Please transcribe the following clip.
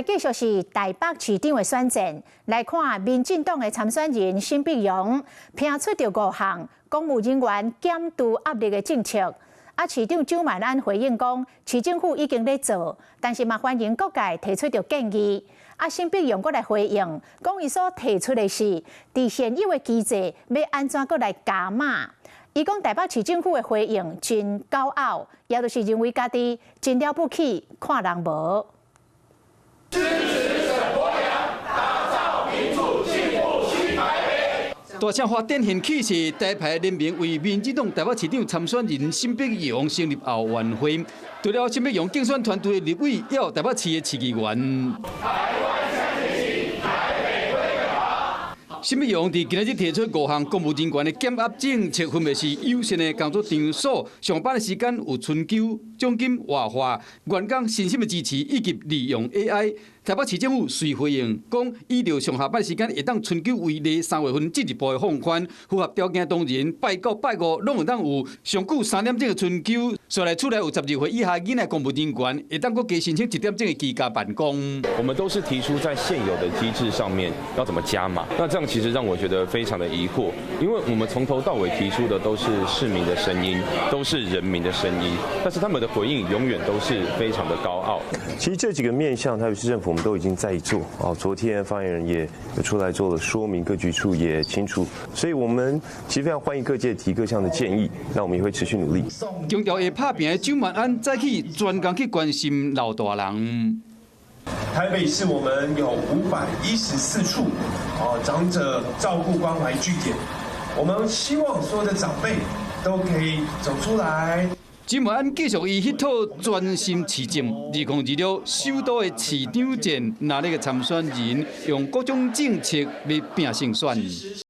繼續是台北市長的選戰，來看民進黨的參選人沈碧榮拼出著五項公務人員減負壓力的政策。啊，市長蔣萬安回應講，市政府已經咧做，但是嘛歡迎各界提出著建議。啊，沈碧榮閣來回應，講伊所提出的是，佇現有的機制欲按怎閣來加碼。伊講台北市政府的回應真高傲，也就是認為家己真了不起，看人無。支持沈伯洋，打造民主進步新台北。大聲發展現氣勢，第一排聯名為民進黨台北市長參選人沈碧榮成立後援會。除了沈碧榮競選團隊的立委，也有台北市的市議員。台灣向前行，台北會更好。沈碧榮佇今仔日提出五項公務人員的減壓政策，分別是友善的工作場所、上班的時間有春休、獎金活化、員工薪心的支持以及利用 AI。台北市政府隨回應講，以著上下班時間會當春休為例，3月份進一步的放寬，符合條件當然拜九拜五攏會當有上久3點鐘的春休。所來厝內有12歲以下囡仔公務人員，會當閣加申請1點鐘的居家辦公。我們都是提出在現有的機制上面要怎麼加碼，那這樣其實讓我覺得非常的疑惑，因為我們從頭到尾提出的都是市民的聲音，都是人民的聲音，但是他們的回應永遠都是非常的高傲。其實這幾個面向，台北市政府我們都已經在做哦。昨天發言人也有出來做了說明，各局處也清楚，所以我們其實非常歡迎各界提各項的建議，那我們也會持續努力。強調會拍拚的蔣萬安早起專工去關心老大人。台北市我們有514處哦長者照顧關懷據點，我們希望所有的長輩都可以走出來。蔣萬安繼續伊彼套專心市政，2026首都的市長戰，那咧個參選人用各種政策欲拚勝選。